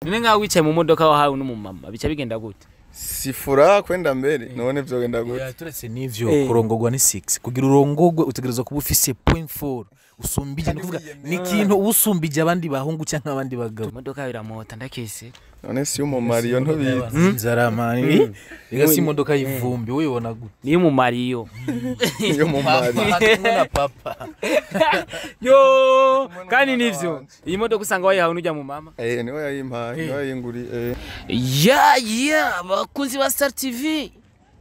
None nkaho wicaye mu modoka wahawe n'umumama, bica bigenda gute? Sifura kwenda mbere, none vyogenda gute? Ya, turetse n'ivyo, kurongorwa ni 6. Kugira urongorwe utegerezwa kuba ufise point 4 usumbije, ni kuvuga ni ikintu uba usumbije abandi bahungu canke abandi bagabo. Imodoka iramota, ndakese. None si umumariyo, ntubizi? Inzara mani, rega si imodoka y'ivumbi, uyibona gute? Niyo umumariyo. Niyo mumariyo. Kumwe na papa. Yo, kandi nivyo, iyi modoka usanga wayihawe n'ujya mu mama. Eh, niwe yayimpaye, niwe yayinguriye. Ya, bakunzi ba Star TV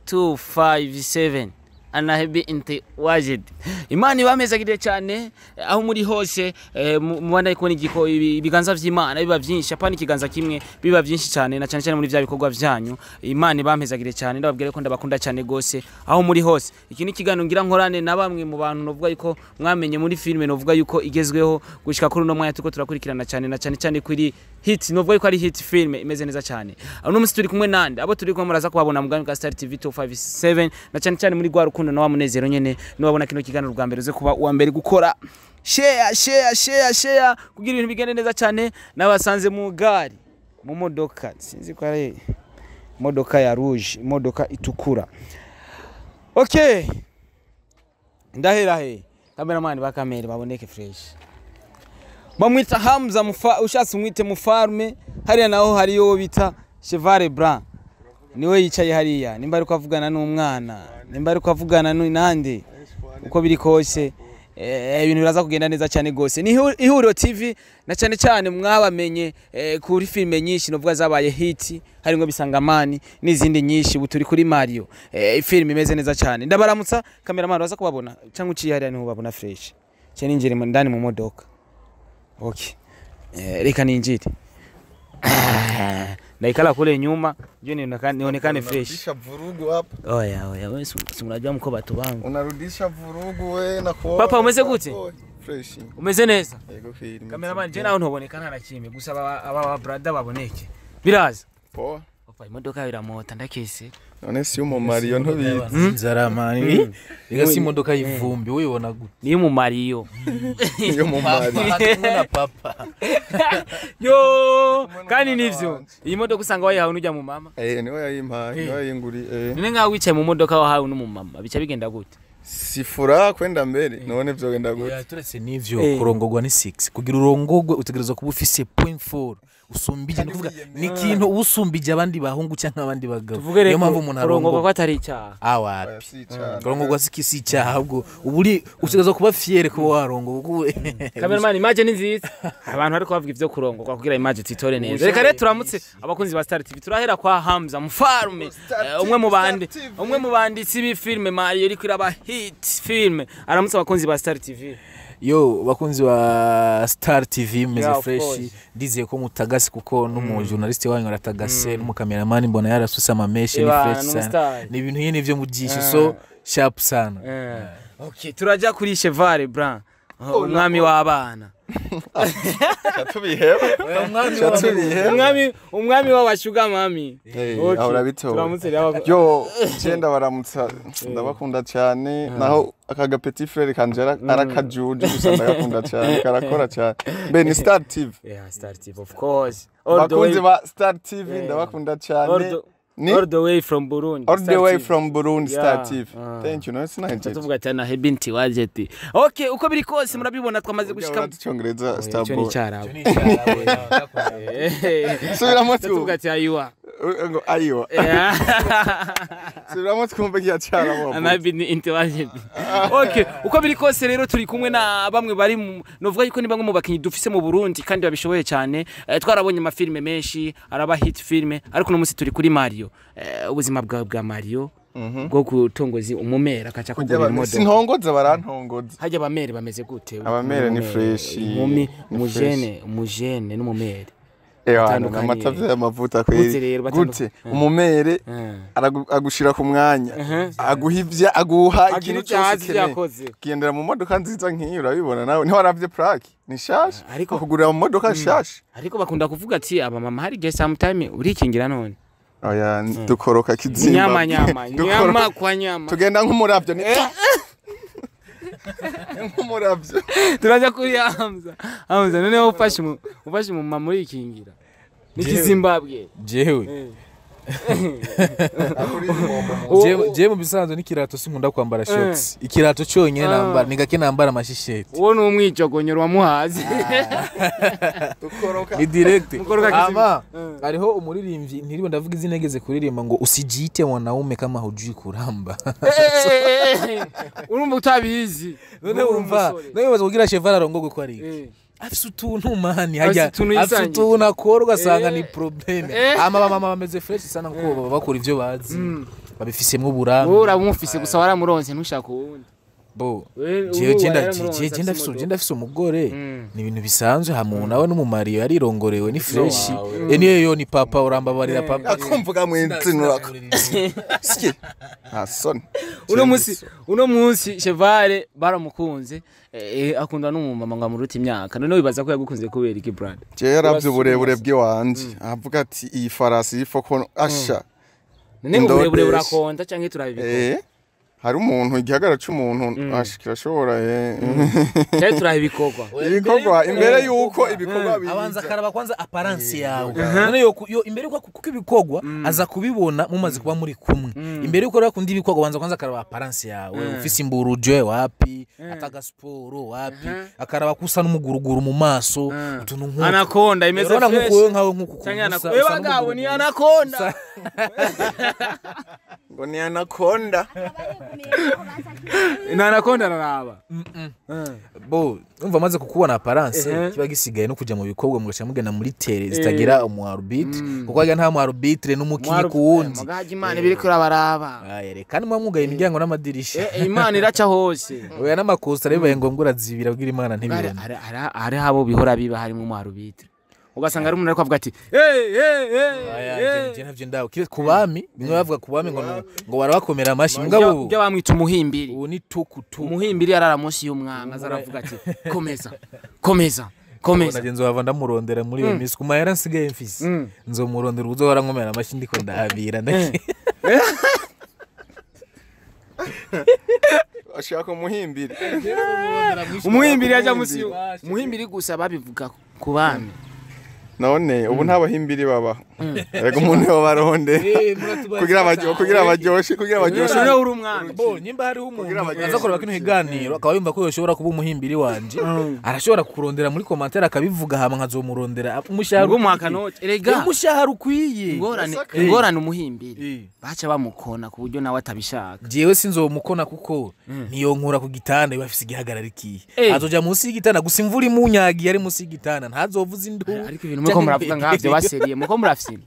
257, anahebi inti wajid, Imana ibamezagire cyane aho muri hose. Mubanda kubona igiko ibiganza vy'Imana biba byinshi, apana ikiganza kimwe, biba byinshi cyane, na cyane cyane muri vya bikorwa vyanyu. Imana ibamezagire cyane. Ndababwira ko ndabakunda cyane gose aho muri hose. Iki ni ikiganiro ngira nkorane na bamwe mu bantu novuga yuko mwamenye muri filme, novuga yuko igezweho gushika kuri uno mwanya turiko turakurikirana cyane, na cyane cyane kuri hit, novuga yuko ari hit film imeze neza cyane. Uno munsi turi kumwe nande? Abo turi kumwe muraza kubabona mu bwami bwa Star TV 257, na cyane cyane muri rwa rukundo na wa munezero nyene. Niwabona kino kiganiro bwa mbere, uze kuba uwa mbere gukora share, share, share, share kugira ibintu bigende neza cyane. Nabasanze mu gari, mu modoka, sinzi ko ari imodoka ya rouge, imodoka itukura. Okay, ndahera he? Cameraman, ba kamera baboneke fresh. Bamwita Hamza mufa, ushatse umwite mufarme. Hariya naho hariyo bita Chevale Blanc, niwe yicaye hariya. Nimba ariko avugana n'umwana, nimba ariko avugana n'ande, uko biri kose ibintu biraza kugenda neza cyane gose. Ni Ihuriro TV, na cyane cyane mwabamenye kuri filme nyinshi novuga zabaye hit, harimwo Bisangamani n'izindi nyinshi. Ubu turi kuri Mario, filme imeze neza cyane. Ndabaramutsa. Cameraman, baza kubabona cyangwa uciye hariya niho babona fresh cyane. Ninjire ndani mu modoka. Okay, reka ninjire, naikala kule nyuma ndio nionekane fresh. Unarudisha vurugu hapa. Oya, oya, wewe si unajua mko batu wangu. Unarudisha vurugu we na kuona. Papa, umeze gute? Fresh. Umeze neza? Yego kweli. Cameraman, je naho ntoboneka nta kimwe, gusa aba brother baboneke, biraza. Poa. Papa, imodoka iramota, ndakese. None si umumariyo, ntubizi? Inzara mani, rega si imodoka y'ivumbi, uyibona gute? Niyo umumariyo. Niyo mumariyo. Kumwe na papa. Yo, kandi nivyo, iyi modoka usanga wayihawe n'ujya mu mama. Eh, niwe yayimpaye, niwe yayinguriye. None nkaho wicaye mu modoka wahawe n'umumama, bica bigenda gute? Sifura kwenda mbere, none vyogenda gute? Ya, turetse n'ivyo, kurongorwa ni 6. Kugira urongorwe utegerezwa kuba ufise point 4 usumbije, ni kuvuga ni ikintu uba usumbije abandi bahungu canke abandi bagabo. Tuvuge Niyo rero mpamvu umuntu kurongorwa ko arongorwa. atari icyaha. Awapi? Oya, si icyaha. Kurongorwa si icyaha, ahubwo uba uri utegerezwa kuba fier kuba warongorwa kuko Cameraman, image ni nziza. Abantu bariko bavuga ivyo kurongorwa kugira image titore neza. Reka rero turamutse abakunzi ba Star TV. Turahera kwa Hamza Mfarme, umwe mu bandi, Star TV. umwe mu banditsi b'ifilme Mario iriko iraba hit film. Aramutse abakunzi ba Star TV. Yo, bakunzi ba Star TV, meze Yeah, of fresh. course. Ndizeye ko mutagase, kuko n'umu journaliste wanyu aratagase, n'umukameramani mbona yarasuse amameshe, ni Eba, fresh sana. n'umustar. Ni ibintu nyene vyo mu jisho, so sharp sana. Okay, turaja kuri Chevale Blanc, umwami w'abana. Tubiheba. Tubiheba. Umwami w'abashuga mami. Eh, Okay, aho urabitoye. turamutse rero. Yo, je ndabaramutsa, ndabakunda cyane. Naho aka petit frère kanje arakajuje, gusa ndagakunda cyane, karakora cyane. Mbe ni Star TV? Yeah, Star TV, of course. All the way Bakunzi ba Star TV, ndabakunda cyane. Ni All the way from Burundi. All the Star way TV. from Burundi, Star Yeah. TV. Thank you. No, sinahejeje. Tuvuga ati na binti wajeti. Okay, uko biri kose murabibona twamaze gushika. Urazi icyongereza, Star Icyo ni Boy? icyarabu. Subiramo Tuvuga twumve. ati ayiwa. Ngo ayiwa. Subiramo twumve kiya cyarabo. Ana binti wajeti. Okay, uko biri kose rero turi kumwe na bamwe bari mu novuga yuko ni bamwe mu bakinyi dufise mu Burundi kandi babishoboye cyane. Twarabonye amafilme menshi araba hit filme, ariko uno munsi turi kuri Mario. Ubuzima bwawe bwa Mario bwo gutongoza umumera akaca kugurira imodoka. Sintongoza, barantongoza. Hajya abamere bameze gute? Abamere ni fresh, Inkumi, ni umujene, umujene n'umumere. Ewana, Batandukanye. amata y'amavuta Gute kweri. rero Gute umumere agushira ku mwanya, aguha ivya aguha, Agira ikintu icyo cyose azi ukeneye. yakoze. Ugendera mu modoka nziza nk'iyi, urabibona nawe, ntiwaravye plaque ni shasha? Akugurira mu modoka nshasha. Ariko bakunda kuvuga ati abamama hari igihe sometime urikingira none. Oya, dukoroka kizimba. Nyama nyama nyama kwa nyama. Tugenda nk'umuravyo, ni nk'umuravyo. Turaja kuri Hamza. Hamza, noneho ufashe umumama urikingira. N'ikizimbabwe. Jewe jewe mu bisanzwe n'ikirato sinkunda kwambara shorts, ikirato cyonyine nambara ni gake nambara amashisheti. Uwo ni umwijogonyoro wamuhaze. Dukoroka. Ni direct. Mukoroka. Ama hariho umuririmbyi, ntiriwe ndavuga izina, yageze kuririmba ngo usijiite mwanaume kama hujui kuramba. Urumva utabizi. None urumva none bibaza kugira Cheval arongogwe ko ari iki? Afise utuntu mani Afise hajya utuntu afise yisangije. utuntu akora ugasanga ni problème. Ama bamama bameze fresh sana kuko baba bakora ivyo bazi, babifisemwo uburambe. Wowe uramufise gusa, waramuronse, ntushaka uwundi. Bo We- jewe ubu jenda yaramuronse, jewe jenda afise afise imodoka. jenda afise umugore. Ni ibintu bisanzwe, hamuntu nawe n'umumariyo yarirongorewe, ni fresh. Niyo yo ni papa, urambabarira papa. Akumvuga mwinzinura sike nta soni. Uno munsi Cheval baramukunze, akundwa n'umumama ngo amuruta imyaka. None wibaza ko yagukunze kubera iki, brand? Jewe yaravye uburebure bw'iwanje, avuga ati iyi farasi y'ifoko asha. None uburebure Indodesha. burakonda canke turabibikora? Hari umuntu igihagararo c'umuntu asha kirashobora. Canke turabikorwa? Ibikorwa imbere yuko ibikorwa biza. Abanza akaraba kwanza apparence yawe. None yo imbere yuko, kuko ibikorwa aza kubibona mumaze kuba muri kumwe, imbere yuko rero akunda ibikorwa abanza kwanza akaraba apparence yawe, ufise imburuje wapi, ataga siporo wapi, akaraba ko usa n'umuguruguru mu maso, utuntu nk'utwo. Anaconda imeze Urabona fresh. nk'uko wewe nkawe nk'uku Canke usa we bagabo ni n'umuguruguru. anaconda. Ngo ni anaconda. Ni anaconda araraba. Bo umva amaze kukubona apparence, kiba gisigaye no kuja mu bikorwa, mugaca mugenda muri terrain zitagira umu arbitre, kuko harya nta mu arbitre n'umukinyi ku wundi. Mugahaja Imana ibiriko irabaraba. Aya, reka nimba mwugaye imiryango n'amadirisha. Imana iraca hose. Oya, n'amakosa bibaye ngombwa urazibira kugira Imana ntibibone. Hari abo bihora biba harimo umu arbitre, ugasanga ari umuntu ariko avuga ati hey, hey, hey, Aya, hey. je ntavyo ndaho. Kiretse ku bami bimwe bavuga ku bami ngo barabakomera amashi, mugabo ubu Ibyo bamwita umuhimbiri. Ubu ni tukutu. Umuhimbiri yarara munsi y'umwami, aza aravuga ati komeza, komeza, komeza. Nagenzi wava ndamurondera muri iyo minsi ku mahera nsigaye mfise, nzomurondera uzohora nkomera amashyi ndiko ndahabira ndake. Ashaka umuhimbiri. Umuhimbiri yaja munsi umuhimbiri gusa babivuga ku bami. None ubu nta bahimbiri babaho? Erega umuntu yobarondera kugira baryoshe. Noneho uri umwami. Bo nyimba hariho umuntu Kugira baryoshe. aza kureba kino kiganiro akaba yumva ko yoshobora kuba umuhimbiri wanje, arashobora kurondera muri commentaire akabivuga, hama nkazomurondera umushahara Ngo ukwiye. umuha erega. Umushahara ukwiye. Ingorane Masaka. ingorane umuhimbiri baca bamukona ku buryo nawe atabishaka. Jewe sinzomukona kuko ntiyonkura ku gitanda, iba afise igihagararo ikihe. Azoja munsi y'igitanda gusa imvura imunyagiye ari munsi y'igitanda ntazovuza induru. Ariko ibintu muriko muravuga nkavyo baseriye muko murafyina.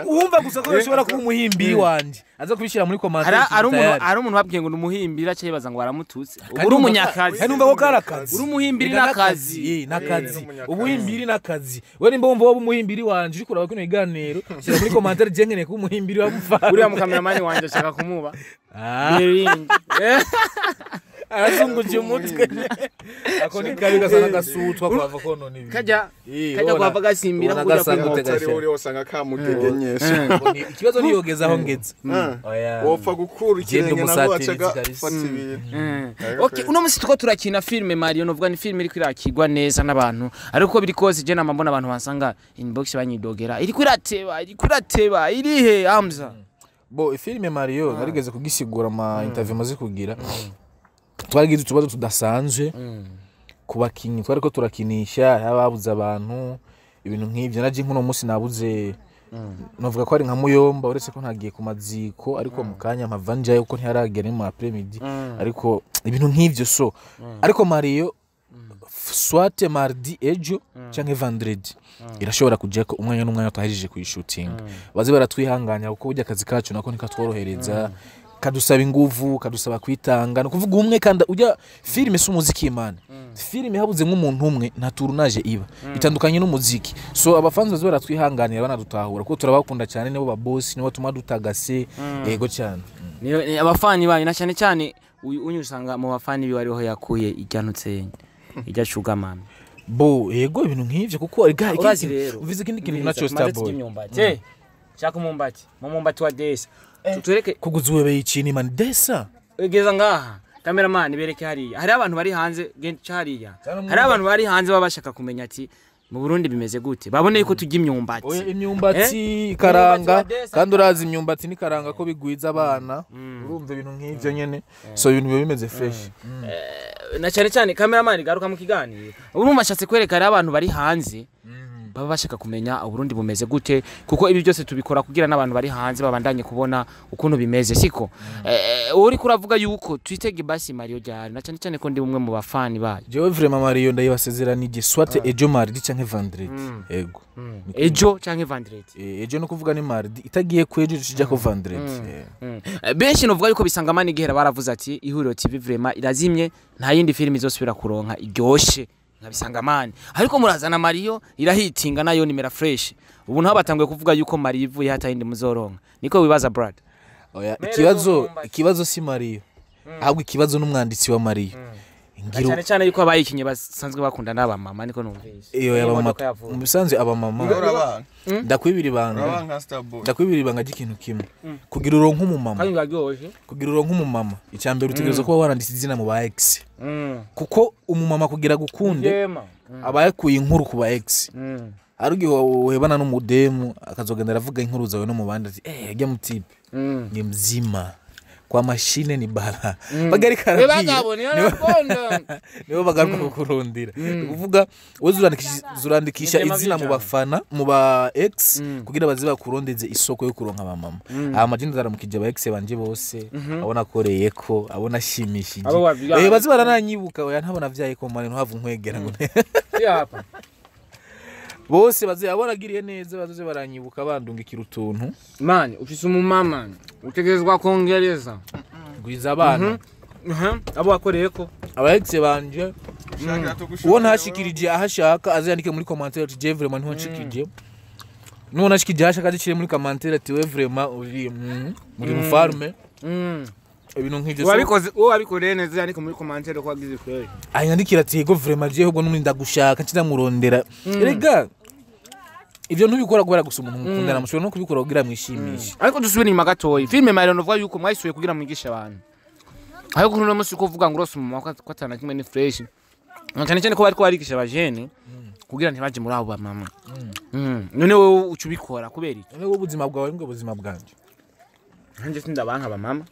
Uwumva gusa ko yoshobora kuba umuhimbiri wanje aza kubishyira muri commentaire. Hari umuntu, hari umuntu babwiye ngo ni umuhimbiri aca yibaza ngo baramututse. Ubu uri umunyakazi. Kandi numva ko kari akazi. Uri umuhimbiri Ega n'akazi. N'akazi. N'umunyakazi. Ubuhimbiri n'akazi. We nimba wumva waba umuhimbiri wanje uriko uraba kino kiganiro, shyira muri commentaire, je nkeneye kuba umuhimbiri wa muvandimwe. Uriya mukameramani wanje ashaka kumuba. Ah, Niringi. arazunguje umutwe, ako ni kabi gasa n'agasutwa kwava konona ibintu. Kajya kajya kuhava gasimbira Ubona kuja gasa kwimuka. gute. Utari uri usanga kamutegenyesha. Ikibazo niyogeza aho ngeze. Oya. Wopfa gukura Genda ikirenge nabwo umusatirizi acaga kabisa. fata ibintu. Okay, uno musi tuko turakina filme Mario, novuga ni filme iriko irakirwa neza n'abantu, ariko uko biri kose je nama mbona abantu bansanga inbox banyidogera iriko irateba, iriko irateba, irihe Hamza? Bo filime Mario narigeze kugisigura ama interview maze kugira, twaragize utubazo tudasanzwe ku bakinyi twariko turakinisha, babuze abantu, ibintu nk'ivyo. Naje nk'uno munsi nabuze, novuga ko ari nka muyomba, uretse ko ntagiye ku maziko, ariko mu kanya mpava njayo kuko ntiharagera, ni mu après-midi, ariko ibintu nk'ivyo. So ariko Mario soit mardi ejo canke vendredi irashobora kujako, umwanya n'umwanya twahejeje kuyishutinga. Baze baratwihanganya kuko burya akazi kacu nako ntikatworohereza, kadusaba inguvu, kadusaba kwitanga. Ni ukuvuga umwe kandi ujya filime si umuziki imana, filime habuze nk'umuntu umwe nta tournage iba, bitandukanye n'umuziki. So abafanzi baze baratwihanganira banadutahura kuko turabakunda cyane, nibo babosi, nibo batuma dutagase, yego cyane. Ni abafani banyu na cyane cyane uyu unyu usanga mu bafani biwe ariho yakuye ijya ntutsenye ijya sugar mami. Bo yego, ibintu nk'ivyo kuko erega ikindi Urazi rero uvize ikindi kintu naco Tumaze turya Starboy. imyumbati. Shaka umumbati, mu mumbati wa desa tutureke. Kuguza uwebeye ikintu imana desa. Egeza ngaha cameraman, bereke hariya hari abantu bari hanze, genda hariya hari abantu bari hanze baba bashaka kumenya ati Mu Burundi bimeze gute? Babone yuko turya imyumbati. Oya, imyumbati, ikaranga. Imyumbati wa desa. Kandi urazi imyumbati n'ikaranga ko bigwiza abana, urumva ibintu nk'ivyo nyene. So ibintu biba bimeze fresh. Na cyane cyane cameraman, garuka mu kiganiro. Urumva ashatse kwereka rero abantu bari hanze baba bashaka kumenya Uburundi bumeze gute, kuko ibi byose tubikora kugira n'abantu bari hanze babandanye kubona ukuntu bimeze, siko? Uri kuravuga yuko twitege basi Mario ryari, na cyane cyane ko ndi umwe mu bafani bayo? Jewe vraiment Mario ndayibasezeranije, soit ejo mardi canke vendredi, ego. Ejo canke vendredi? Ejo no kuvuga ni mardi, itagiye ku ejo kijya ko vendredi. Benshi novuga yuko bisangamana igihera baravuze ati Ihuriro TV vraiment irazimye, nta yindi filimi izosubira kuronka iryoshe nka Bisangamani, ariko murazana Mario irahitinga nayo nimera fresh. Ubu naho batanguye kuvuga yuko Mario ivuye hata yindi muzoronka. Niko wibaza, Brad? Oya, Mere ikibazo zo. Ikibazo si Mario, ahubwo ikibazo n'umwanditsi wa Mario. Ngira cyane cyane yuko abayikinye basanzwe bakunda n'abamama, niko numvise. Iyo Iyi abamama modoka yavuye. Mu bisanzwe abamama, Urabana ndakwibira ibanga. Urabana nka Starboy. Ndakwibira ibanga ry'ikintu kimwe: kugira uronke umumama, Kandi biraryoshye. kugira uronke umumama, icya mbere utegerezwa kuba waranditse izina mu ba ex, kuko umumama kugira gukunde Yema. aba yakuye inkuru ku ba ex. Hari igihe uhebana n'umudemu akazogenda aravuga inkuru zawe no mu bandi, ati eh, ajya mu type ni mzima kwa mashine ni bara bagarika. We Arabwira bagabo niyo nakunda. Nibo bagaruka kukurondera. Ni ukuvuga wowe zurandikisha Ni vyema izina mu vy'ijana. bafana, mu ba ex, kugira baze bakurondeze isoko yo kuronka abamama. Hama je ndaramukije aba ex banje bose, abo nakoreye ko, abo nashimishije. Abo wavyaye. Baze barananyibuka. Oya, ntabona vyaye ko mane ntuhava unkwegera ngo Yapa. Bose baze, abo nagiriye neza bazoze baranyibuka bandungikira utuntu. Man, ufise umumama utegerezwa kongereza. Gwiza abana. Abo wakoreyeko. Aba ex banje, uwo ntashikirije aho ashaka azandike muri commentaire ati je vraiment ntiwanshikirije, nuwo nashikirije aho ashaka azishire muri commentaire ati we vraiment uri muri mfarme, ibintu nk'ivyo. So, Wabikoze, uwo wabikoreye neza yandike muri commentaire ko wagize fresh. Anyandikira ati yego vraiment je ahubwo n'ubundi ndagushaka ncinamurondera. Erega ivyo ntubikora kubera gusa umuntu mukundana, mushobora no kubikora kugira mwishimishe. Ariko dusubire inyuma gatoyi. Filime Mario, novuga yuko mwayisuye kugira mwigishe abantu, ariko kuri uno munsi ko uvuga ngo urose umumama ko atana kimwe ni fresh, na cyane cyane ko bariko barigisha abajene kugira ntibaje muri abo bamama. None wowe uca ubikora kubera iki? None wowe ubuzima bwawe nibwo buzima bwanje. Nanje sindabanka abamama.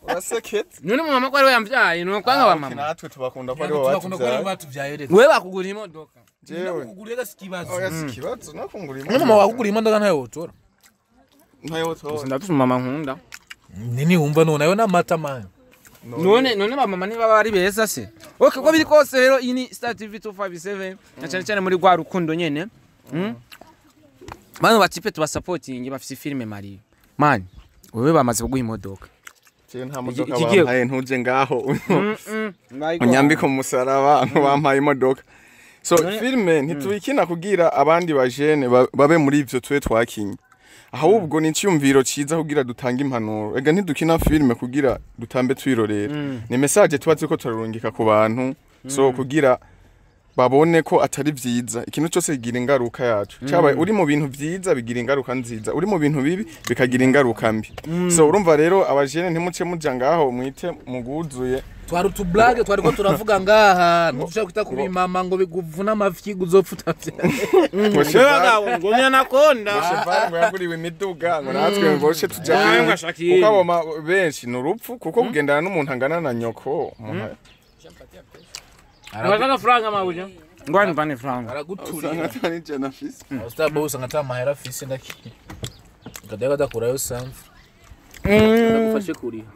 Uraseketse. None umumama ko ari we yamvyaye, ni ukwanga abamama? Natwe tubakunda ko aribo batuvyaye. Batuvyaye. Wewe bakugura imodoka. Jewe oya, si ikibazo nakungura. None mama wakugura imodoka ntayo wotora? Ntayo wotora. Ndafise umumama nkunda. Nini, wumva none ayo n'amata mani. None bamama ntibaba ari beza se? Okay, ko biri kose rero iyi ni Star TV 257, na cyane cyane muri rwa rukundo nyene. Bano batipe tubasapotingi bafise filime Mario. Man, wewe bamaze kuguha imodoka. Jewe nta modoka Ikigiye- bampaye, ntuje ngaho unyambike umusaraba ngo bampaye imodoka. So filime ntituyikina kugira abandi bajene babe muri ivyo twe twakinye, ahubwo ni icyumviro ciza kugira dutange impanuro. Ega ntidukina filime kugira dutambe twirorera, ni message tuba turiko turarungika ku bantu, so kugira babone ko atari vyiza. Ikintu cyose kigira ingaruka yacu. Cyabaye uri mu bintu vyiza bigira ingaruka nziza, uri mu bintu bibi bikagira ingaruka mbi. So urumva rero abajene ntimuce muja ngaho mwite muguzuye. Twari utublage twariko turavuga ngaha, ntushobora kwita ku bimama ngo biguvuna amafyigo uzopfa utavyaye. Ngo Cheval- Ngo nyanakonda. Ngo Cheval ngo yaguriwe imiduga, ngo natwe ngo she tuja Ah, kuri- ngo ashaka iyindi. kuko abo benshi ni urupfu, kuko kugendana n'umuntu angana na nyoko umuntu Urashaka franga mabuja? Ngwani vane franga. usanga Araguturira. atari ijana afise. Starboy usanga ata mahera afise, ndaki kadaya kadakurayo samfu. Ndagufashe kuriha,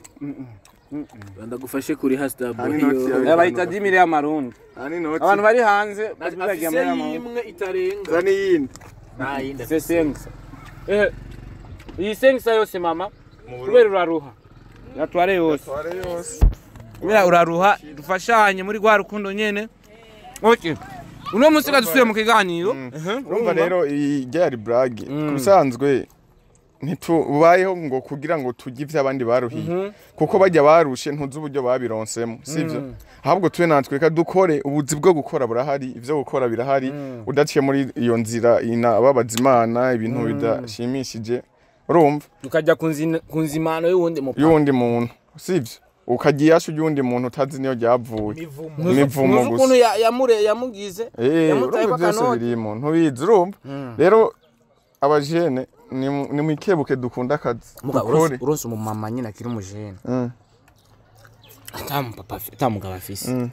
ndagufashe kuriha Starboy. Hani inoti yawe. Bayita 10,000 y'amarundi. Hani inoti. Abantu bari hanze bagiye Afise muri amarundi. imwe itarenga. Zana iyindi. Nta yindi. C'est sengsa. Iyi sengsa yose mama, kubera uraruha. Yatware yose. Tware yose. Kubera uraruha, dufashanye muri rwa rukundo nyene. Okay. Uno munsi kadusuye mu kiganiro. Urumva rero iyi ryari blague. Ku bisanzwe ntitubayeho ngo kugira ngo tujye ivyo abandi baruhiye, kuko bajya barushe ntuzi uburyo babironsemo, sivyo? Ahubwo twe natwe reka dukore. Ubuzi bwo gukora burahari, ivyo gukora birahari, udaciye muri iyo nzira inababaza Imana, ibintu bidashimishije, urumva? Tukajya ku nzimano y'uwundi mupapa. Y'uwundi muntu, sivyo? Ukagiye yashu y'undi muntu utazi niyo ryavuye. Imivumo Ntuzi gusa. ukuntu yamugize. Yamutaye Urumva ko byose akanoti. birimo, ntubizi, urumva rero abajene ni mwikebuke, dukunda akazi, Muga dukore. uronse umumama nyine akiri umujene, atamupapa, atamugabo afise,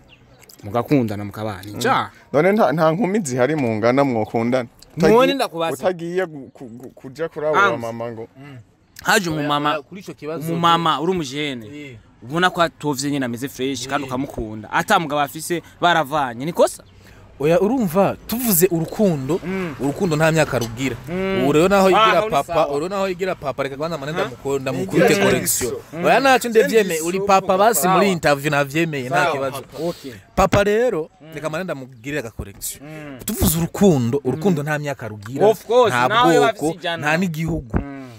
mugakundana mukabana ica. None nta nkumi zihari mungana mwokundana? None ndakubaza. Utagiye kuja kuri abo Angus. mama ngo Haje umumama, Kuri ico kibazo, umumama uri umujene, ubona ko atovye nyine, ameze fresh, kandi ukamukunda, atamugabo afise, baravanye, ni kosa? Oya, urumva tuvuze urukundo, urukundo nta myaka rugira. Ubu rero naho yigira Aho ni papa, sawa. ubu rero naho yigira papa, reka kwanza mane ndamukunda, ndamukubite Nigira correction. Oya, ntacyo, ndavyemeye, uri papa basi muri Sawa. interview navyemeye, nta kibazo. Papa rero, reka mane ndamugirire aga correction. Tuvuze urukundo, urukundo nta myaka rugira, Of course, nta nawe bwoko, bafise ijana. nta n'igihugu.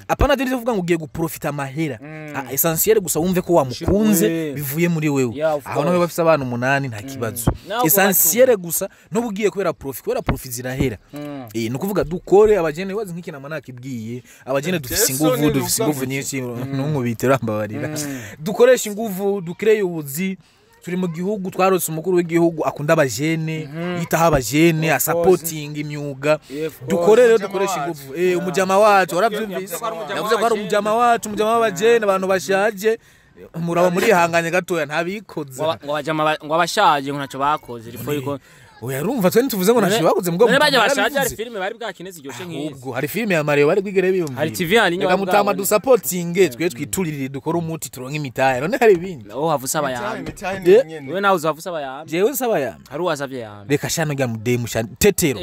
Apana rero kuvuga ngo ugiye guprofita amahera. Ah, essentiel gusa wumve ko wamukunze bivuye muri wewe. Yeah, of Aho nawe course. bafise abana umunani, nta kibazo. Nawe Essentiel gusa n'ubu ugiye kubera profit, kubera profit zirahera. Ni ukuvuga dukore abajene wazi nk'iki nama nakibwiye abajene, dufise Jesu inguvu, ni dufise uvuga inguvu ngo nyinshi, ntunkubite, urambabarira. Dukoresha inguvu, dukreye ubuzi. Turi mu gihugu twarose umukuru w'igihugu akunda abajene, yitaho abajene, asapotinga imyuga. Yeah, of course. Dukore rero, Umujama dukoresha wacu. inguvu. Umujama wacu warabyumvise, Yavuze ko ari umujama yavuze ko ari w'abajene. umujama wacu, umujama w'abajene. Abantu bashaje muraba murihanganye gatoya, ntabikoze. Ngo abashaje ngo ntacyo bakoze rifo yuko Oya, urumva twe ntituvuze ngo ntacyo bakoze, mugabo none bajya mutama bashaje hari yarabivuze. filime bari bwakine ziryoshe nk'izi? Ahubwo hari filime ya Mario bari bwigere biyumvira? Hari TV hari Reka mutama dusapotinge, twe twiturire, dukore umuti, turonke imitaya. None hari ibindi? Aho havuze abayambi. Imitahe ni nyene. Wewe nawe uzavuze abayambi. Jewe nsaba yambi? Hari uwasavye yambi. Reka shano rya mudemu shano tetero.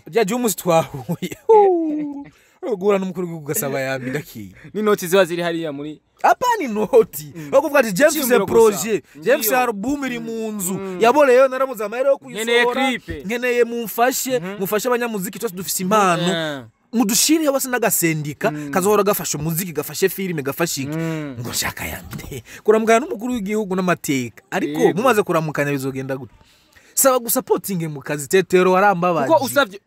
Bya gihe umunsi twahuye guhura n'umukuru w'igihugu ugasaba yambi, ndakiye. N'inoti ziba ziri hariya muri Apana inoti, bakuvuga ati James Icyiyumviro gusa. projet James Ndiyo. album iri mu nzu yaboreyeyo, narabuze amahera yo Nkeneye kuyisohora, clip. nkeneye mumfashe, mufashe abanyamuziki twese dufise impano, mudushirireho basi n'agasendika kazohora gafasha umuziki, gafashe filime, gafashe iki. Ngo nshaka yambi kuramukanya n'umukuru w'igihugu n'amateka, ariko mumaze kuramukanya bizogenda gute? Saba gusapotinge mu kazi, tetero warambabaje. Kuko usavye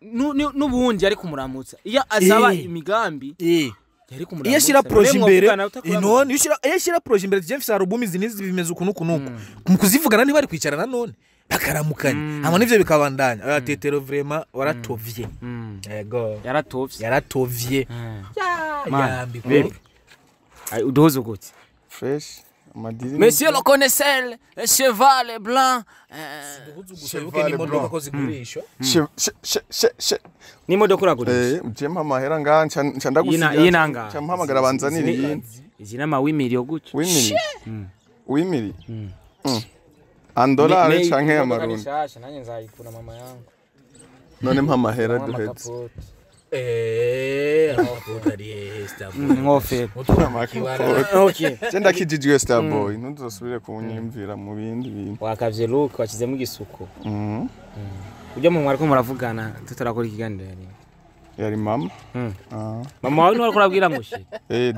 n'ubundi ari kumuramutsa iyo asaba imigambi, yari kumuramutsa. Iyo ashyira projet None imbere, mwovugana utakuramutsa. none iyo ashyira projet imbere, James album izi n'izi bimeze uku n'uku n'uku, mu kuzivugana ntibari kwicara nanone bakaramukanya hama nivyo bikabandanya? Oya tetero, vraiment waratovye. Yego. Yaratovye. Yaratovye. Man, Yambi. baby. Ay, uduhuze gute? Fresh amadiri. Monsieur le connaisseur, le cheval blanc. Gusa wibuke n'imodoka ko zigurishwa. She she she she. N'imodoka uragurisha? Je mpa amahera ngaha, nca ndagusigira. Iyi nanga. Nca mpamagara banzanire iyindi. Izi nama w'imiriyo gutyo. Wimiri wimiri andolare canke amarundi? Nshasha, nanjye nzayikura mama yangu. None mpa amahera duhetse. Amakapoti ari hehe, Starboy? Nkofero. Amakapote. Okay. Je ndakijijwe, Starboy, ntuzosubire kunyimvira mu bindi bintu. Wakavye look, washyizemo igisuko. Ujya mu mwariko muravugana tutarakora ikiganiro yari? Yari mama. Ah. Mama wawe niwe ariko urabwira ngo shit?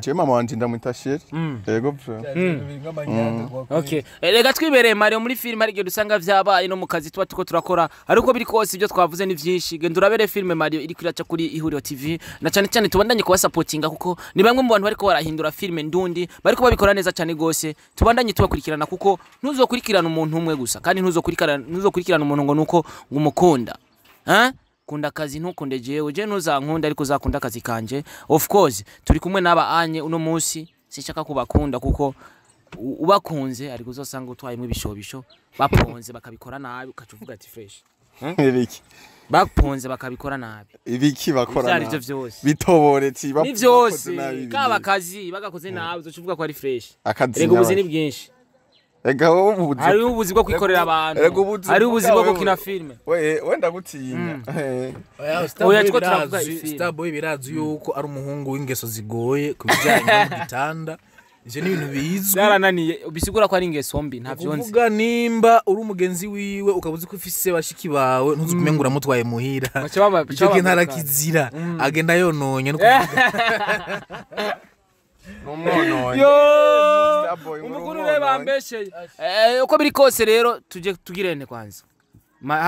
Je mama wanje ndamwita chéri. Yego bro. Okay. Reka twibereye Mario muri filime, hari igihe dusanga vyabaye no mu kazi tuba tuko turakora, ariko biri kose ibyo twavuze ni vyinshi. Genda urabere filime Mario iri kwiraca kuri Ihuriro TV, na cyane cyane tubandanye kubasapotinga kuko ni bamwe mu bantu bariko barahindura filime ndundi, bariko babikora neza cyane gose. Tubandanye tubakurikirana kuko ntuzokurikirana umuntu umwe gusa, kandi ntuzokurikirana umuntu ngo nuko ngo umukunda. Hein? Kunda akazi, ntukunde jewe. Je ntuzankunda, ariko uzakunda akazi kanje. Of course turi kumwe n'aba anye uno munsi, sinshaka kubakunda kuko ubakunze ariko uzosanga utwayemo ibishobisho, baponze bakabikora nabi, ukaca uvuga ati fresh. Ibiki? Baponze bakabikora nabi. Ibiki bakora Ivyo arivyo nabi? vyose. Bitoboretse Ni bakoze vyose nabi kaba ibintu. akazi bagakoze nabi, uzoca uvuga ko ari fresh. Akazi Erega ubuzi ni nyabaki. bwinshi. Ega wowe ubuzi. Hariho ubuzi bwo kwikorera abantu, Erega ubuzi hariho ubuzi bwo bwawe gukina filime. We wenda gutinya. Oya, two turavuga ifilime. Starboy birazi yuko ari umuhungu w'ingeso zigoye ku bijyanye no mu gitanda, ivyo ni ibintu bizwi. Byarananiye, bisigura ko ari ingeso mbi, ntavyo nzi. Kuvuga nimba uri umugenzi wiwe, ukaba uzi ko ufise bashiki bawe, ntuzi kumenga uramutwaye muhira. Baca Ico kintu arakizira, agenda yononye no kuvuga. Numwononye. Yo! Starboy, muri Umukuru umwononye. we bambesheye. Uko biri kose rero tuje tugirene kwanza.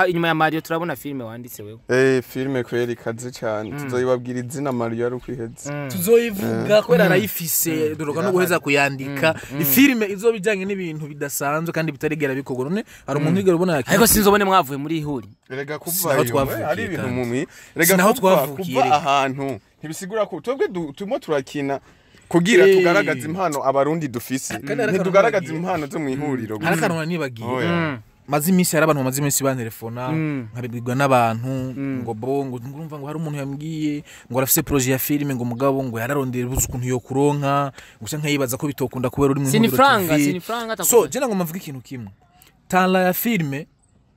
Inyuma ya Mario turabona filme wanditse wewe. Filme kweri ikaze cyane, tuzoyibabwira izina Mario ari ukwiheza. Tuzoyivuga kubera arayifise, duroka no guheza kuyandika. Ifilme izoba ijanye n'ibintu bidasanzwe kandi bitarigera bikorwa. None hari umuntu wigera ubona yakina? Ariko sinzobone mwavuye muri ihuri. Erega Sinaho kuva twavukiye hari ibintu kandi. mumi, erega Sinaho kuva twavukiye kuva rega. ahantu ntibisigura ko twebwe turimo turakina kugira tugaragaze impano abarundi dufise, Kandi hari akantu ntitugaragaze nibagiye. impano zo mu ihuriro Hari gusa. akantu nibagiye. Oya. Maze iminsi, hari abantu bamaze iminsi bantelefona, nkabibwirwa n'abantu ngo bo ngo ngurumva ngo hari umuntu yambwiye ngo arafise projet ya filime, ngo mugabo ngo yararondera ubuze ukuntu yo kuronka, gusa nkayibaza ko bitokunda kubera uri mu Sini Ihuriro franga, TV. sini franga. So je ngo mvuge ikintu kimwe, tala ya filime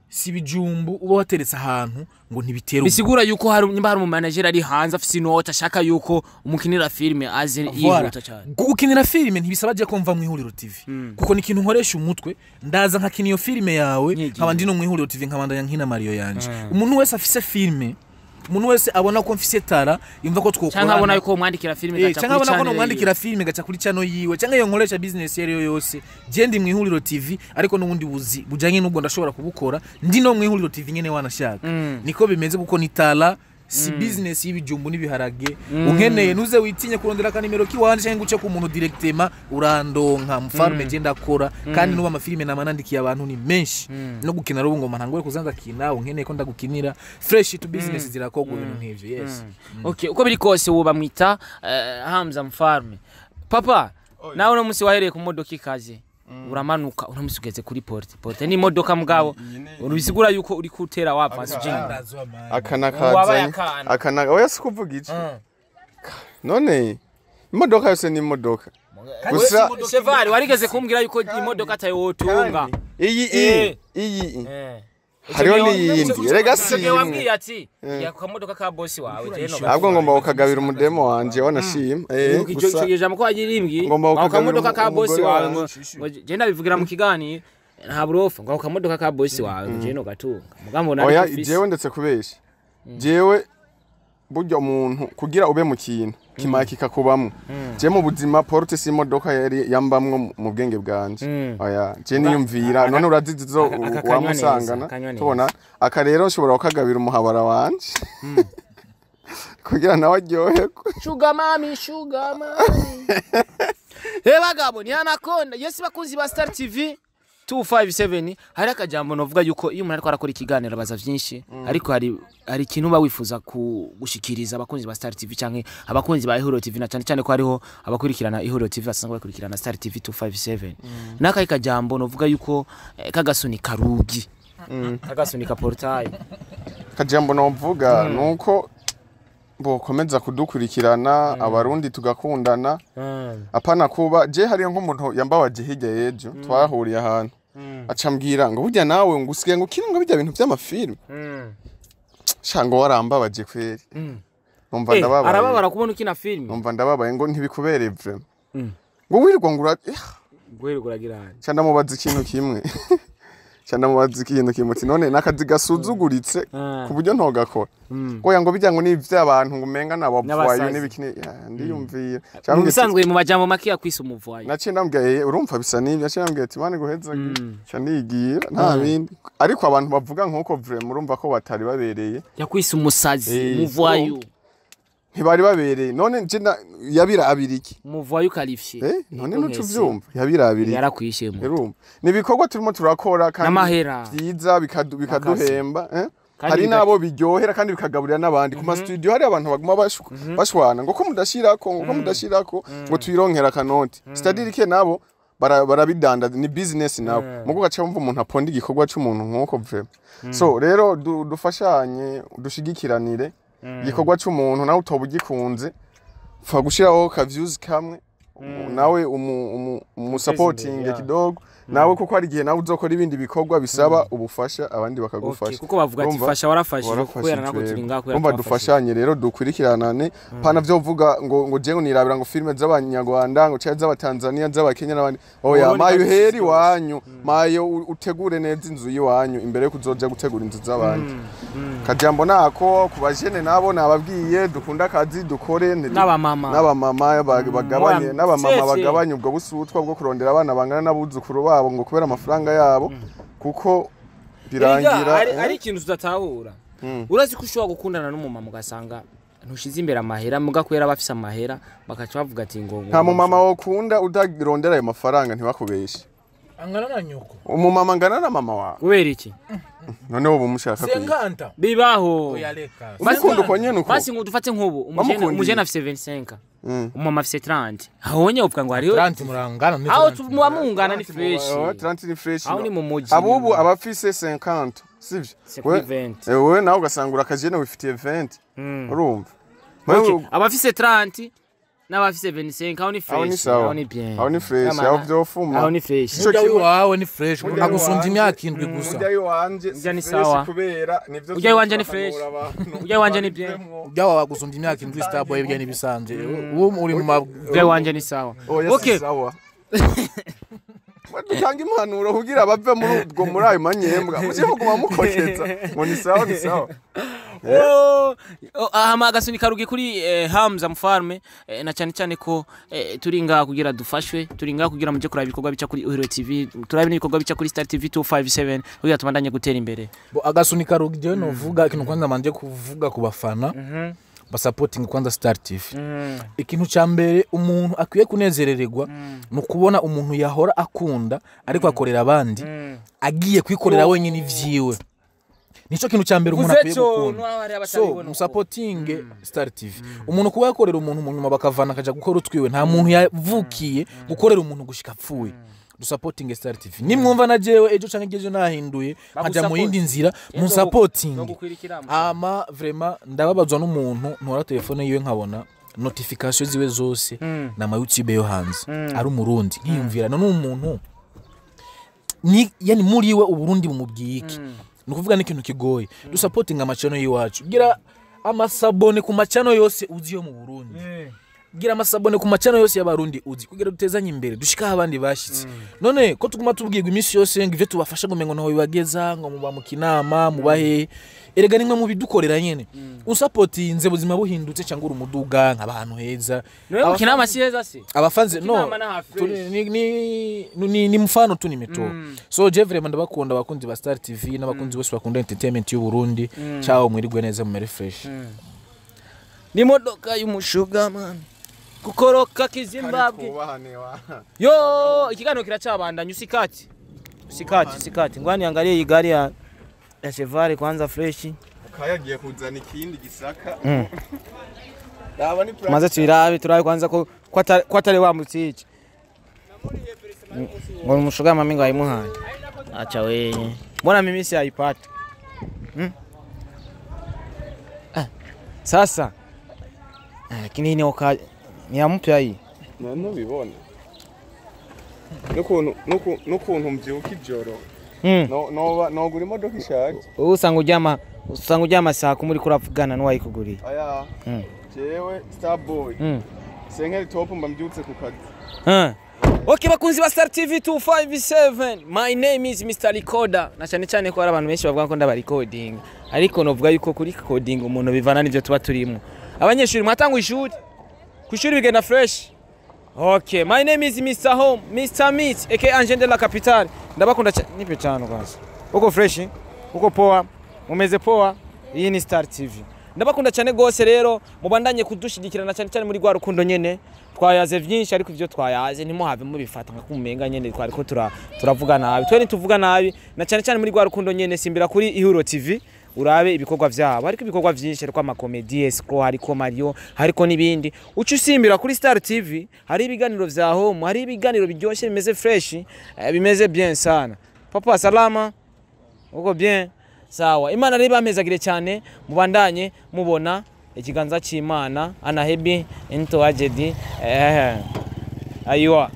si ibijumbu uba wateretse ahantu ngo ntibitera ubwo. Bisigura yuko hari, nimba hari umumanager ari hanze afise inota ashaka yuko umukinira filme, aze Voilà. yihuta cyane. Gukinira filime ntibisaba je ko mva mu Ihuriro TV, kuko ni ikintu nkoresha umutwe. Ndaza nkakina iyo filime yawe, Nyigiye. nkaba ndi no mu Ihuriro TV, nkabandanya nkina Mario yanje. Umuntu wese afise filime, umuntu wese abona ko mfise tara, yumva ko twokorana, Cyangwa abona yuko umwandikira filme gaca cyangwa kuri abona ko channel nomwandikira filime gaca kuri channel yiwe, cyangwa iyo nkoresha business iyo ariyo yose. Je ndi mu Ihuriro TV, ariko n'ubundi buzi bujanye n'ubwo ndashobora kubukora ndi no mu Ihuriro TV nyene wanashaka. Niko bimeze, kuko ni tala, si business y'ibijumbu n'ibiharage. Unkeneye ntuze witinye kurondera akanimero kiwanje cyangwa uce ku muntu directement, urandonka mfarme. Je ndakora kandi nuba amafilime nama nandikiye abantu ni menshi, no gukina rubu ngoma ntangure kuzanza kina. Unkeneye ko ndagukinira fresh to business zirakogwa, ibintu nk'ivyo, yes. Okay, uko biri kose uwo bamwita Hamza Mfarme. Papa, nawe uno munsi wahereye ku modoka ikaze, uramanuka, uno munsi ugeze kuri porte. Porte ni imodoka mugabo ubisigura yuko uri kutera wavanse ujinga. Akana Wabaye kazanye akana. Akana, oya, si kuvuga iki none, imodoka yose ni imodoka gusa. Cheval, warigeze kumbwira yuko imodoka atayo wotunga. Kandi iyi iyi iyi hariho n'iyindi, erega si Icyo gihe imwe. wambwiye ati ya kamodoka ka boss wawe je no. Ahubwo ngomba kukagabira umudemo wanje wanashima, Icyo gusa icyo jambo ko wagirimbwi Ngomba ngo kukagabira kamodoka ka boss umugore wawe ngo wanje. ngo je ndabivugira mu kiganiro nta burofa, ngo kamodoka ka boss wawe ngo je no gatunga mugambo nari Oya, ufise. jewe ndetse kubesha, jewe burya umuntu kugira ube mu kintu kimara kikakubamwo. Je mu buzima porte si imodoka yari yambamwo mu bwenge bwanje. Oya, je niyumvira none urazizi zo Aka kanywa wamusangana neza, kanywa neza. Tubona aka rero nshobora kukagabira umuhabara wanje kugira nawe aryoherwe. Sugar mami, sugar mami. Eh bagabo ni anaconda. Yes, bakunzi ba Star TV 257, hari akajambo novuga yuko iyo umuntu ariko arakora ikiganiro abaza vyinshi, ariko hari ikintu uba wifuza gushikiriza abakunzi ba Star TV canke abakunzi ba Ihuriro TV, na cyane cyane ko hariho abakurikirana Ihuriro TV basanzwe bakurikirana Star TV 257. N'akahe kajambo novuga yuko kagasunika rugi, kagasunika portail? Kajambo novuga nuko bokomeza kudukurikirana, abarundi tugakundana, apana kuba je hariyo nk'umuntu yambabaje hirya y'ejo, twahuriye ahantu aca ambwira ngo burya nawe ngo usigaye ngo ukina ngo bijya bintu by'amafilme, sha ngo warambabaje kweri, numva ndababaye. Arababara kubona ukina film. Numva ndababaye, ngo ntibikubereye vraiment, ngo wirirwa ngo ura Guherwa uragira hano. Ca ndamubaza ikintu kimwe, ca ndamubaza ikintu kimwe uti none n'akazi gasuzuguritse ku buryo ntogakora? Ngo ngo bijya ngo ni ivy'abantu ngo umenga n'abapfuye N'abasazi. n'ibikini. Ya, ndiyumvira. Mu bisanzwe mu majambo make yakwise umuvayi. Naciye ndambwira urumva bisa n'ibyo, naciye ndambwira ati Imana iguheza, ca nigira nta bindi. Ariko abantu bavuga nk'uko vraiment urumva ko batari babereye. Yakwise umusazi, umuvayu. Ntibari babereye. None nje yabirabira iki? Umuvayu qualifié. None nuca uvyumva, yabirabira iki? Yarakwishemo. Urumva ni ibikorwa turimo turakora kandi N'amahera. vyiza bikaduhemba, eh? Kandi Hari n'abo biryohera kandi bikagaburira n'abandi ku ma studio. Hari abantu baguma bashwana ngo ko mudashirako, ngo ko mudashirako, ngo tuyironkera akanoti, c'est-à-dire que nabo barabidandaza, ni business nabo. Mugo gaca wumva umuntu aponda igikorwa c'umuntu nk'uko vraiment. So rero dufashanye, dushigikiranire igikorwa c'umuntu. Nawe utoba ugikunze, pfa gushiraho ka views kamwe, nawe umu supporting kidogo nawe, kuko hari igihe nawe uzokora ibindi bikorwa bisaba ubufasha, abandi bakagufasha. Okay, kuko bavuga ati Urumva? fasha warafashije, Warafashije. kubera nako turi ngaho kubera Urumva twafashije. dufashanye rero, dukurikiranane, pana vyo vuga ngo jewe nirabira ngo filime z'abanyarwanda, ngo cyangwa z'abatanzania, z'abakenya n'abandi. Oya, Uburundi mayo kandi uheri si iwanyu, mayo utegure neza inzu y'iwanyu imbere yo kuzoja gutegura inzu z'abandi. Kajambo nako ku bajene nabo nababwiye, dukunda akazi, dukore N'abamama. N'abamama bagabanye Moya- n'abamama Sese. bagabanye ubwo busutwa bwo kurondera abana bangana n'abuzukuru babo ngo kubera amafaranga yabo, kuko Birangira, Erega, ari ikintu tudatahura. Urazi ko ushobora gukundana n'umumama ugasanga ntushize imbere amahera, muga kubera bafise amahera bakaca bavuga ati ngo Nta mumama wokunda utarondera ayo mafaranga, ntibakubeshe. Angana na nyoko. Umumama angana na mama wawe? Kubera iki? None ubu mushaka kwiga. Cinquante. Bibaho. Oya, reka. Umukunda uko nyene uko. Basi ngo dufate nk'ubu umujene, Bamukundiye. umujene afise 25, umumama afise 30, aho nyene uvuga ngo hariho 30 murangana ni aho 30. Muba mungana, ni fresh. Oh, 30 ni fresh. Aho ni mu muji. Abubu abafise 50, sivyo? C'est kuri 20. Wewe nawe ugasanga urakajene wifitiye 20. Urumva? Okay, Wewe abafise 30 n'abafise 25, aho ni Aho ni fresh. sawa. Aho ni bien. Aho ni fresh, Ama- aho vyofuma. Aho ni fresh. Ico Murya kimwe- wiwawe ni fresh. Murya Agusumbya iwanje- imyaka 7 gusa. Murya iwanje Murya ni si fresh sawa. kubera nivyo. Murya iwanje ni fresh. Tuhanura abantu. Murya iwanje ni bien. Babivemwo. Murya wawe agusumbya imyaka 7, Starboy, ibyo n'ibisanzwe uwo uri mu ma Murya iwanje ni sawa. Oya, si Okay. sawa. Dutanga impanuro kugira bave muri ubwo, muri ayo manyembwa mujye muguma mukokeza ngo ni sawa, ni sawa. Oh, hama agasunika rugi kuri Hamza Mfarme, na cyane cyane ko turi ngaha kugira dufashwe, turi ngaha kugira muje kuraba ibikorwa bica kuri Uhero TV, turabe n'ibikorwa bica kuri Star TV 257 kugira tubandanye gutera imbere. Bo, agasunika rugi, jewe novuga ikintu kwanza manje kuvuga ku bafana basapotinga kwanza Star TV. Ikintu cya mbere umuntu akwiye kunezerererwa ni ukubona umuntu yahora akunda ariko akorera abandi agiye kwikorera wenyine ivyiwe. Nico kintu cya mbere umuntu akwiye gukunda. So musapotinge Star TV. Umuntu kuba yakorera umuntu, mu nyuma bakavana akaja gukora utwiwe, nta muntu yavukiye gukorera umuntu gushika apfuye. Dusapotinge Star TV. Nimwumva na jewe ejo canke ejo nahinduye nkaja mu yindi nzira, munsapotinge. Ama vraiment ndababazwa n'umuntu ntora telefone yiwe nkabona notification ziwe zose na ma YouTube yo hanze, ari umurundi, nkiyumvira none umuntu ni yani muri we uburundi bumubwiye iki? Ni ukuvuga n'ikintu kigoye. Dusapotinga amacano y'iwacu. Gira amasabone ku macano yose uzi yo mu Burundi, gira amasabone ku macano yose y'abarundi uzi, kugira dutezanye imbere, dushikaho abandi bashitse. None ko tuguma tubwirwa iminsi yose ngo ivyo tubafasha ngo umengo ntaho bibageza, ngo muba mu kinama mubahe, erega nimwe mubidukorera nyene. Usapotinze buzima buhindutse cyangwa uri umuduga nk'abantu heza. Niwe kinama si heza se? Abafanze no. Kinama na fresh. Ni mfano tu nimetoa. So je vraiment ndabakunda, abakunzi ba Star TV n'abakunzi bose bakunda entertainment y'u Burundi. Ciao, mwirigwe neza, mumere fresh. Ni modoka y'umushuga man kukoroka kizimbabwe. Twubahane wa. Yo, ikiganiro kiracabandanya. Usikati, usikati, usikati, ngwani angalie hii gari ya Chevrolet kwanza fresh. Kayagiye kuzana ikindi gisaka. Raba ni Maze tuyirabe, turabe kwanza ko atari wambutse iki ngo umushuga mami ngo ayimuhaye. Acha we, mbona mimi si aipata? Ah, sasa. Ah, lakini hii ni oka ni ya mpya hii. Ntubibona n'ukuntu mbyuka ijoro. No nogura imodoka ishaje. Wowe usanga uryama saa 10 uriko uravugana n'uwayikuguriye. Aya. Jewe Starboy, senkeri top, mba mbyutse ku kazi. Okay, bakunzi ba Star TV 257, my name is Mr. Recorder, na cyane cyane ko hari abantu benshi bavuga ko ndaba recording, ariko novuga yuko kuri recording umuntu bivana n'ivyo tuba turimo. Abanyeshuri mwatangwa ishuri, ku ishuri bigenda fresh. Okay, my name is Mr. Home, Mr. Meat, aka Angel de la Capitale. Ndabakunda cyane, nipe cyane kwanza. Uko fresh? Uko poa? Mumeze poa? Iyi ni Star TV. Ndabakunda cyane gose. Rero mubandanye kudushigikirana cyane cyane muri rwa rukundo nyene. Twayaze vyinshi, ariko ivyo twayaze ntimuhave mubifata nka kumenga nyene twariko turavuga nabi. Twe ntituvuga nabi, na cyane cyane muri rwa rukundo nyene. Simbira kuri Ihuro TV urabe ibikorwa vyabo, hariko ibikorwa vyinshi, hariko amakomedi escro, hariko Mario, hariko n'ibindi. Uca usimbira kuri Star TV, hari ibiganiro vya home, hari ibiganiro biryoshye bimeze fresh, bimeze bien sana. Papa salama, uko bien? Sawa. Imana rero ibamezagire cyane, mubandanye mubona ikiganza cy'Imana. Anahebi into ajedi aywa.